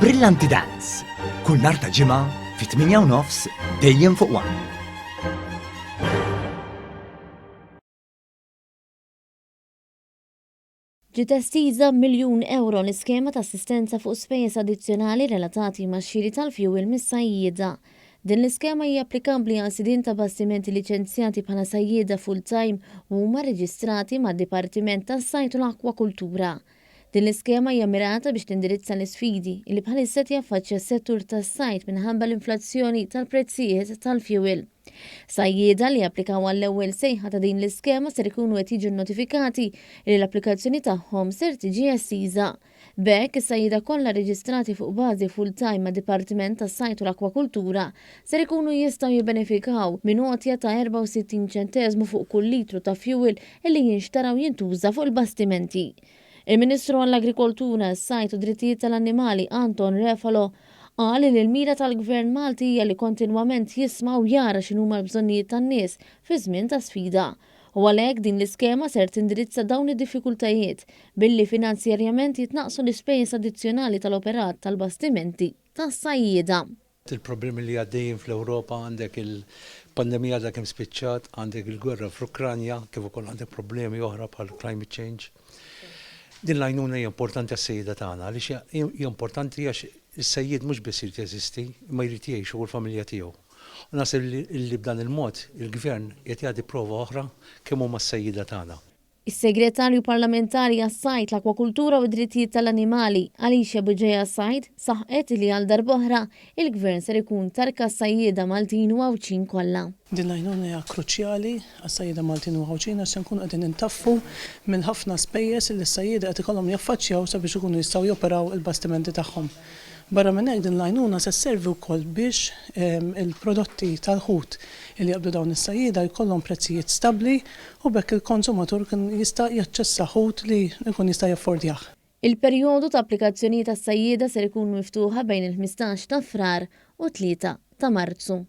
Brillanti Dance, kull nhar ta' Ġimgħa fit-8 u nofs dejjem fuq One. Ġiet estiża b'miljun ewro l-iskema ta' assistenza fuq spejjeż addizzjonali relatati max-xiri tal-fjuwil mis-sajjieda. Din l-iskema hija applikabbli għal sidien ta' bastimenti liċenzjati bħala sajjieda full-time u huma rreġistrati mad-Dipartiment tas-Sajd u l-Akkwakultura. Din l-iskema hija mirata biex tindirizza l-isfidi li bħalissa qed jaffaċċja s-settur tas-sajd minħabba l-inflazzjoni tal-prezzijiet tal-fjuwil. Sajjieda li applikaw għall-ewwel sejħa ta' din l-iskema ser ikunu qed jiġu nnotifikati li l-applikazzjoni tagħhom ser tiġi estiża. B'hekk, is-sajjieda kollha rreġistrati fuq bażi full-time mad-Dipartiment tas-Sajd u l-Akkwakultura ser ikunu jistgħu jibbenefikaw minn għotja ta' 64 ċenteżmu fuq kull litru ta' fjuwil li jinxtara u jintuża fuq il-bastimenti. Il-Ministru għall-Agrikoltura, is-Sajd u d-Drittijiet tal-Annimali Anton Refalo qal li l-mira tal-Gvern Malti hija li kontinwament jisma' u jara x'inhuma l-bżonnijiet tan-nies fi żmien ta' sfida. U għalhekk din l-iskema ser tindirizza dawn id-diffikultajiet billi finanzjarjament jitnaqqsu l-ispejjeż addizzjonali tal-operat tal-bastimenti tas-sajjieda. Il-problemi li għaddejjin fl-Ewropa, għandek il-pandemija għadha kemm spiċċat, għandek il-gwerra fl-Ukranja, kif ukoll għandek problemi oħra bħal climate change. Din l-għajnuna hija importanti għas-sejjieda tagħna għaliex hija importanti għax is-sejjied mhux biss irid jeżisti, imma jrid jgħix hu u l-familja tiegħu. U naħseb li b'dan il-mod il-Gvern qiegħed jagħti prova oħra kemm huma s-sejjieda tagħna. Is-Segretarju Parlamentari għas-Sajd, l-Akwakultura u d-Drittijiet tal-Annimali, Alicia Bugeja Said, saħqet li għal darb'oħra, il-Gvern ser ikun tarka s-sajjieda Maltin u Għawdxin kollha. Din l-għajnuna hija kruċjali għas-sajjieda Maltin u Għawdxin għax se nkunu qegħdin intaffu mill-ħafna spejjeż li s-sajjieda qed ikollhom jaffaċċjaw sabiex ikunu jistgħu joperaw il-bastimenti tagħhom. Barra minn hekk din l-għajnuna se sservi wkoll biex il-prodotti tal-ħut li jaqbdu dawn is-sajjieda jkollhom prezzijiet stabbli u b'hekk il-konsumatur ikun jista' jaċċessa ħut li jkun jista' jaffordjah. Il-perjodu ta' applikazzjonijiet għas-sajjieda ser ikun miftuħa bejn il-15 ta' Frar u t-Tlieta ta' Marzu.